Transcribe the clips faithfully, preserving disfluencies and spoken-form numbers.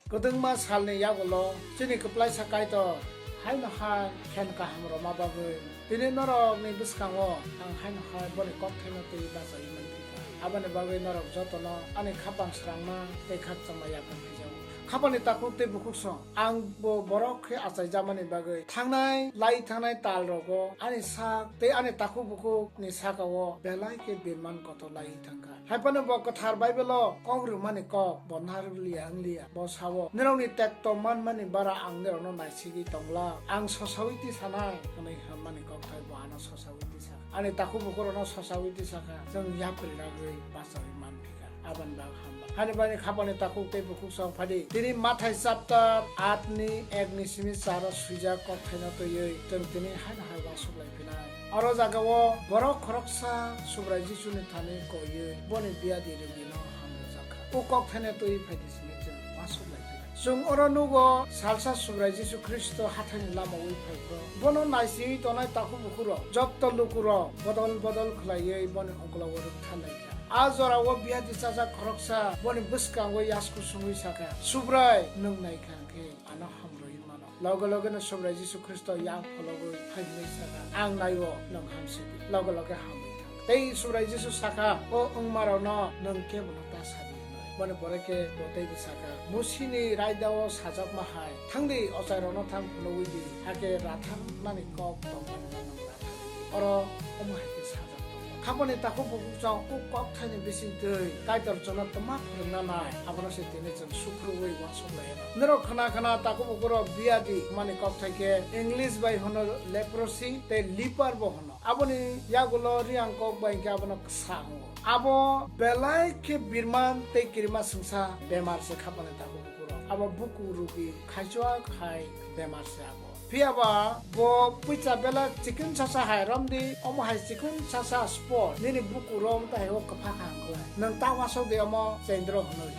Kwdwngma salni yagulo chini kwplaisa Kaitor haino hai khen kaham rwma bagwi tini norokni bwskango ang haino hai boni kokthaino twi bachai man thangkha. Aboni bagwi norok jotono ani khapang srangma tei khakchangma yaphan phijago. Khapangni takhuk tei bukhuk song, ang bo borok khe achaijamani bagwi thangnai, lai thangnai tal rogo ani sak tei ani takhuk bukhuk ni saka o belai khe birman kotor lai thangkha. Hai phano bo kwthar Bible o kok rwmani kok bo narwkliya wngliya. Bo sao, "Nirokni tekto manmani bara ang nirokno naisigwi tongla, ang sosawi tisanai," hwnwi hwnmani kokthai bo ano sosawi tisa. Ani takhuk bukhuk rokno sosawi tisakha, chwng yapri ragwi bachawi man phikha. Aboni bagwi hamba. Hani bagwi khapangni takhuk tei bukhuk song phadi. Tini Mathai chapter aat ni ek ni simi char o swijak kokthaino twiwi chwng tini haino hai uansuk lai phinai. Oro jagao borok khoroksa Subrai Jisuni thani koiwi boni biyadi rwgwino hamrwjakha. O kokthaino twiwi phaidi simi chwng uansuk lai phinai. Chwng oro nugo salsa Subrai Jisu Khristo hathaini lamawi phaiphuru. Bono naisingwi tongnai takhuk bukhurok, jotto lukurok bodol bodol khlaiwi boni uklogo rwktharlaikha. A jorao biyadi chajak khoroksa boni bwskango yasku sungwi sakha, "Subrai, nwng naikha hwnkhe ano hamrwui mano." Loge logeno Subrai Jisu Khristo yang phologwi hai hwnwi sakha, "Ang naio, nwng hamsidi." Loge loge hamwi thangkha. Tei Subrai Jisu sakha, "O wngmarokno nwng kebono ta sadi," hwnwi. Boni pore khe bo teibo sakha, "Musini raidao sajakma hai, thangdi, ochairokno thang phunugwi di, hakhe ratharnani kok tongmani no nwng ratharwi di." Oro omo hai khe sajak tongo. Khapangni takhuk bukhuk chwng o kokthaini bisingtwi Kaitor chwngno twma phwrwngna nai, abono se tini chwng suphurwi uansuk lai anw. Norok khna khna takhuk bukhuk rok biyadi hwnmani kokthai khe English bai hwno leprosy tei leper bo hwno. Aboni yagulo Riang kok bai hwnkhe abono kwsa wngo. Abo belai khe birman tei kirima swngsa bemar se khapangni takhuk bukhuk rok. Abo buku rugi khaichua khai bemar se abo. Phiya ba bo puisa bela chikon sasa hai romdi, omo hai chikon sasa spot nini buku rom ta hai o kwpha kha hwnkhe nwng ta wasok de omo chendro hwnwi.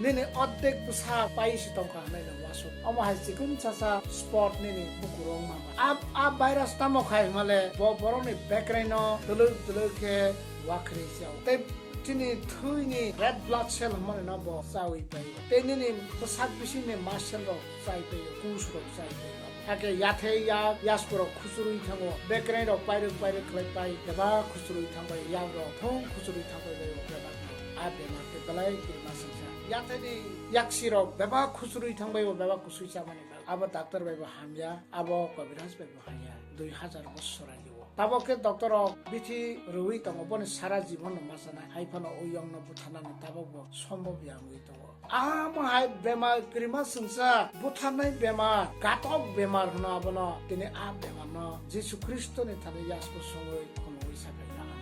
Nini ordek bwsa pai si tongkha hwnwi nwng wasuk. Omo hai chikon sasa spot nini buku rom ma ba. A, a virus tamo khai hwnmale bo borokni bekreno twlwk twlwk khe wakhri chao. Tei chini thwini red blood cell hwnmani no bo chawi pai. Tei nini bwsak bisingni muscle rok chai paio, kus rok chai paio. Hakhe yathai yak yasku rok khuchurwi thango, bekreng rok pairwk pairwk khlai pai, bebak khuchurwi thang bai, yak rok thung khuchurwi thang bai bai o bebak no. A bemar khe belai kirima swngsa. Yathai ni yaksi rok bebak khuchurwi thang bai o bebak kusui chamani bagwi. Abo doctor bai bo hamya, abo kobiraj bai bo hamya. Dui hajar bosor agi o. Tabok khe doctor rok bithi rwui tongo, boni sara jibon no ma chanai. Hai phano o yong no butharnani tabok bo sombob ya wngwi tongo. Amo hai bemar kirima swngsa, butharnai bemar, gatok bemar hwno abono. Tini a bemar no Jisu Khristo ni thani yasku songwi khumui sakai ya ano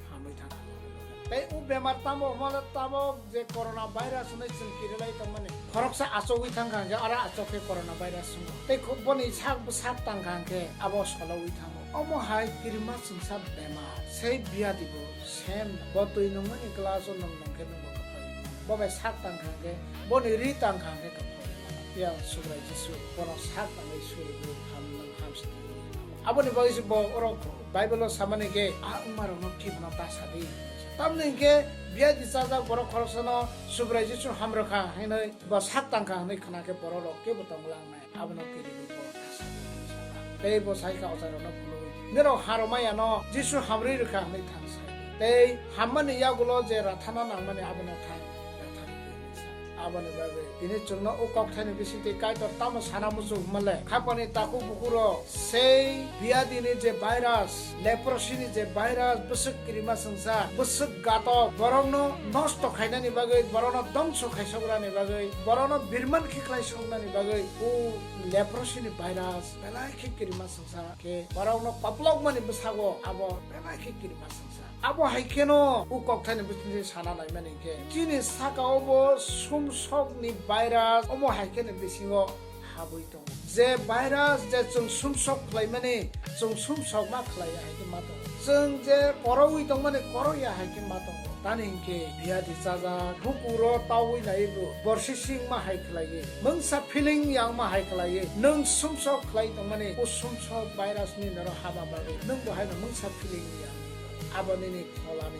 hamwi thang. Tei o bemar tamo hwnmale tabok je corona virus hwnwi chwng kirilai tongmani. Khoroksa achogwi thangkha hwnkhe aro achok khe corona virus wngo. Tei kho-, boni sak bwsak tangkha hwnkhe abo sologwi thango. Omo hai kirima chwngsa bemar. Sei biyadi bo same. Bo twi nungmani glass o nung nung khe nungbo kwphai. Bo bai sak tangkha hwnkhe, boni ri tangkha hwnkhe kwphai. Phiya Subrai Jisu bono sak tangwi surigwi ham nung hamsi tongwi. Aboni bagwi se bo oro Bible o samani khe a wngmarokno khiphno ta sadi. Tamni hwnkhe biyadi chajak borok khoroksano Subrai Jisu hamrwkha hinwi bo sak tangkha hinwi khna khe borok rok kebo tonglangnai. Abono kiriwi bo ta sadi. Tei bo saikha ochairokno phunugwi, "Norok harwmayano Jisu hamrwi rwkha hinwi thang sai." Tei hammani yagulo je rathana nangmani abono thang. Aboni bagwi tini chwngno o kokthaini bisingtwi Kaitor tamo sana muchung hwnmale, khapani takhuk bukhuro sei biyadini je virus, leprosy ni je virus, bwswk kirima swngsa, bwswk gatok, borokno nosto khainani bagwi, borokno dongso khaisokrani bagwi, borokno birman khiklai soknani bagwi o leprosy ni virus belai khe kirima swngsa khe borokno koplokmani bwsago abo belai khe kirima swngsa. Abo hai kheno o kokthaini bisingtwi sana naimani hwnkhe, chini saka-o bo sumsokni virus omo hai kheno bisingo habwi tongo. Je virus je chwng sumsok khlaimani, chwng sumsok ma khlaiya hai khe ma tongo. Chwng je korowi tongmani, koroya hai khe ma tongo. Tani hwnkhe biyadi chajak, bukuro tawi naibo, borsi sing ma hai khlaiwi, mungsa feeling yang ma hai khlaiwi, nwng sumsok khlai tongmani, o sumsok virus ni noro haba bagwi, nwng bo haino mungsa feeling yang. Abo nini pholani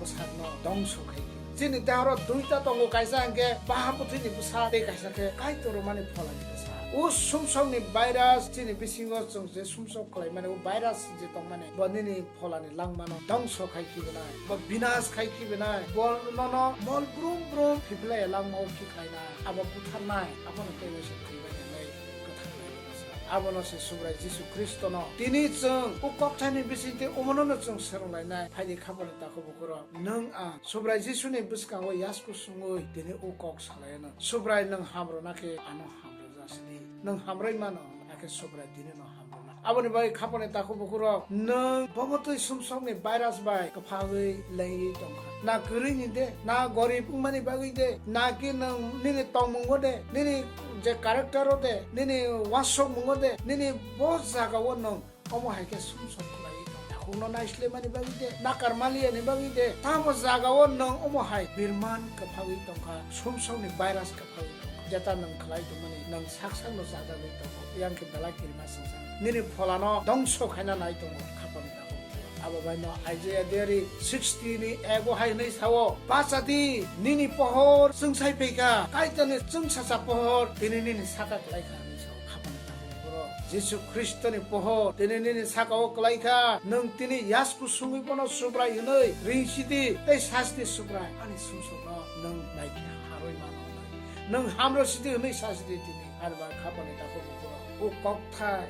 bwsakno dongso khai di. Chini dehoro duita tongo, kaisa hwnkhe baha bwthwini bwsa tei kaisa khe Kaitor rwmani pholani bwsa. O sumsokni virus chini bisingo chwng je sumsok khlaimani, o virus je tongmani, bo nini pholani langmano dongso khai khibenai, bo binas khai khibenai, bo nono mol brum brum khiphilai langmao khikhlainai, abo butharnai, abono teibo se thwibai nai kwthang lai bwsa. Abono se Subrai Jisu Khristono tini chwng o kokthaini bisingtwi omonono chwng swrwnglainai. Phaidi khapani takhuk bukhurok, nwng ang Subrai Jisuni bwskango yasku sungwi tini o kok salaino, Subrai nwng hamrwna khe ano hamrwjak sidi, nwng hamrwi mano, hakhe Subrai tini no hamrwna. Aboni bagwi khapani takhuk bukhurok, nwng bo bwtwi sumsokni virus bai kwphagwi lengwi tongkha. Na kwrwini de, na gorib wngmani bagwi de, na ki nwng nini tongmungo de, nini je character o de, nini uansukmungo de, nini bo jagao nwng omo hai khe sumsok khlaiwi tong. Takhukno naislemani bagwi de, nakar maliyani bagwi de, tamo jagao nwng omo hai birman kwphagwi tongkha, sumsokni virus kwphagwi tongkha. Jeta nwng khlai tongmani, nwng sak sakno chajagwi tongo, yang khe belai kirima swngchar. Nini pholano dongso khaina nai tongo, khapani takhuk. Abo baino Isaiah diary sixty ni ego hai hwnwi sao, "Bacha di, nini pohor chwngsai phaikha, Kaitorni chwngsacha pohor tini nini saka khlaikha," hwnwi sao. Khapani takhuk bukhurok, Jisu Khristoni pohor tini nini saka-o kwlaikha. Nwng tini yasku sungwi bono Subrai hwnwi ring sidi tei sasti, "Subrai, ani sumsokno nwng naikhe harwi mano hwnwi. Nwng hamro sidi," hwnwi sasidi tini. Ani ba khapani takhuk bukhurok, o kokthai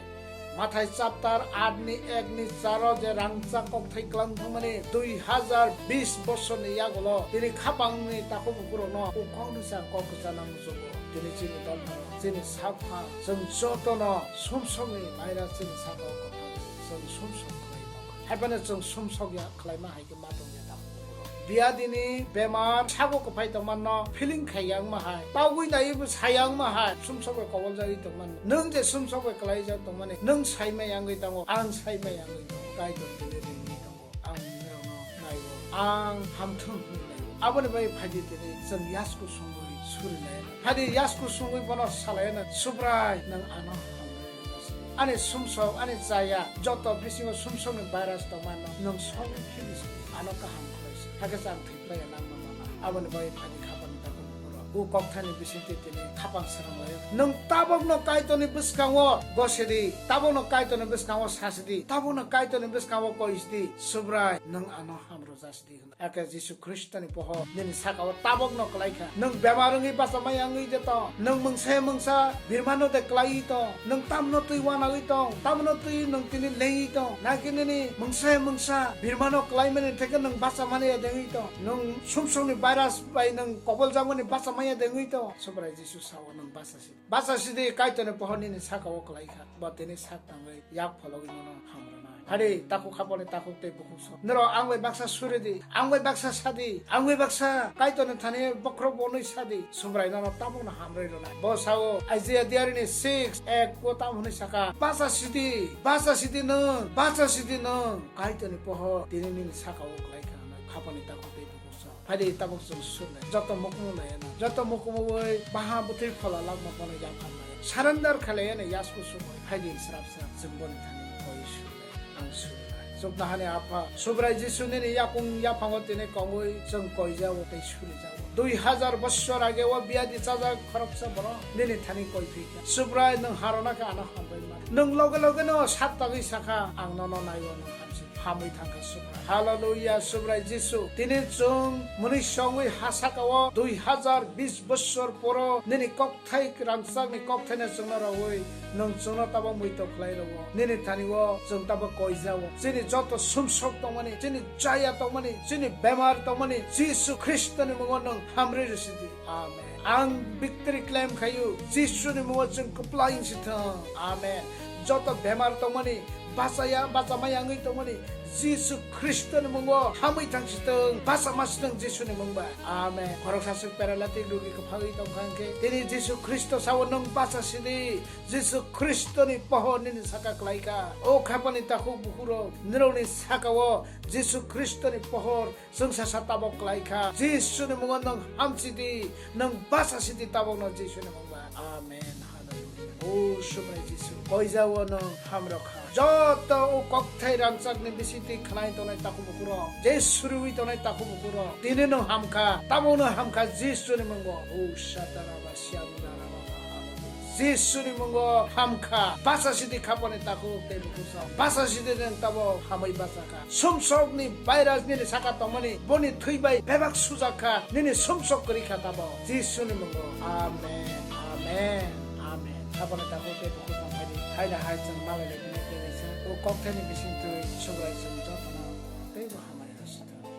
Mathai chapter aat ni ek ni charo je rangchak kokthai klang thangmani dui hazar bis bosorni yagulo tini khapangni takhuk bukhurokno o kokni sa kok kwchana muchungo. Tini chini dol phano, chini sakphang, chwng jotono sumsokni baira chini sakao kwphang, chwng sumsok khlai tongkha. Haiphano chwng sumsok ya khlaima hai khe ma tongya takhuk bukhurok. Biyadini bemar sago kwphai tongmanno feeling khaiya wngma hai, togwi naiwi bo saya wngma hai, sumsok bai koboljagwi tongmani. Nwng je sumsok bai kwlaijak tongmani, nwng saimaya wngwi tongo, ang saimaya wngwi tongo, Kaitor tini ringwi tongo. Ang norokno naiwi, ang hamthung hwnwi naiwi. Aboni bagwi phaidi tini chwng yasku sungwi suri laina. Phaidi yasku sungwi bono salaina, "Subrai, nwng ano hamrwi rwjak sidi. Ani sumsok, ani chaya, joto bisingo sumsokni virus tongmano nwng sogwi philisi, ano kaham khlaisi. Hakhe chwng thwi phlaiya nangma mano." Aboni bagwi phaidi khapangni takhuk bukhurok, o kokthani bisingtwi tini khapang swnamlaio. Nwng tabukno Kaitorni bwskango gosidi, tabukno Kaitorni bwskango sasidi, tabukno Kaitorni bwskango koisidi, "Subrai, nwng ano hamrwjak sidi," hwnwi. Hakhe Jisu Khristoni pohor nini sakao tabukno kwlaikha. Nwng bemar wngwi bachamaya wngwi de tong, nwng mungsa mungsa birmano de kwlaiwi tong, nwng tamno twi uanagwi tong, tamno twi nwng tini lengwi tong, naki nini mungsa mungsa birmano kwlaimani theke nwng bachamani ya dengwi tong, nwng sumsokni virus bai nwng koboljakmani bachamaya dengwi tong. Subrai Jisu sao, nwng bacha sidi. Bacha sidi, Kaitorni pohor nini sakao kwlaikha. Bo tini sak tangwi yak phologwi nono hamrwnai. Hari takhuk khapangni takhuk tei bukhuk sok. Norok ang bai baksa suri di, ang bai baksa sa di, ang bai baksa Kaitorni thani bokhorok bo hwnwi sa di. Subrai nono tabukno hamrwi rwnai. Bo sao Isaiah diarini six ek o tamo hwnwi saka, "Bacha sidi, bacha sidi nwng, bacha sidi nwng. Kaitorni pohor tini nini sakao kwlaikha," hwnwi khapangni takhuk tei bukhuk sok. Phaidi tabuk chwng surnai. Joto mukumu naiya na. Joto mukumu bai baha bwthwi phola langma bono yapharnai. Surrender khlaiya na yasku sumui. Phaidi srap srap chwng boni thani koi surnai. Ang surnai. Chuknohani Apha, Subrai Jisu nini yakung yaphango tini kongwi chwng koijao tei surijago. Dui hazar bosor age o biyadi chajak khoroksa borok nini thani koi phikha. Subrai nwng harona khe ano hambai man. Nwng loge loge no sat tagwi sakha, "Ang nono naiwi nwng hamsi." Hamwi thangkha Subrai. Hallelujah, Subrai Jisu. Tini chwng mwnwi songwi ha sakao dui hazar bis bosor poro nini kokthai rangchakni kokthaino chwngno raui nwng chwngno tabok muitok khlai rwo. Nini thani o chwng tabok koijao. Chini joto sumsok tongmani, chini chaya tongmani, chini bemar tongmani Jisu Khristoni mungo nwng hamri rwsidi. Amen. Ang victory claim khayu. Jisuni mungo chwng kwplai wng si thung. Amen. Joto bemar tongmani, bachaya, bachamaya wngwi tongmani, Jisu Khristoni mungo hamwi thang si thung, bachama si thung Jisuni mung bai. Amen. Khoroksa swk paralytic rugi kwphagwi tongkha hwnkhe, tini Jisu Khristo sao nwng bacha sidi. Jisu Khristoni pohor nini saka kwlaikha. O khapani takhuk bukhurok, nirokni sakao Jisu Khristoni pohor Chwng sasa tabok kwlai kha. Jisuni mungo nwng hamsi di, nwng basa si di tabokno Jisuni mung bai. Amen. Hallelujah. O Subrai Jisu, koijao nwng hamrokha. Joto o kokthai rangchakni bisingtwi khwnai tongnai takhuk bukhurok, je suriwi tongnai takhuk bukhurok, tini nwng hamkha, tabukno hamkha Jisuni mungo. O Sataraba Siamunaraba Mahabu. Jisuni mungo hamkha, basa sidi khapani takhuk tei bukhuksa. Basa sidi nwng tabuk hamwi bachakha. Sumsokni virus nini saka tongmani, boni thwi bai bebak sujakha, nini sumsok kwrwi kha tabuk. Jisuni mungo. Amen, amen, amen. Khapani takhuk tei bukhuk tongmani, haida hai chwng malai lai tini tei kaisa. O kokthaini bisingtwi Subrai chwng joto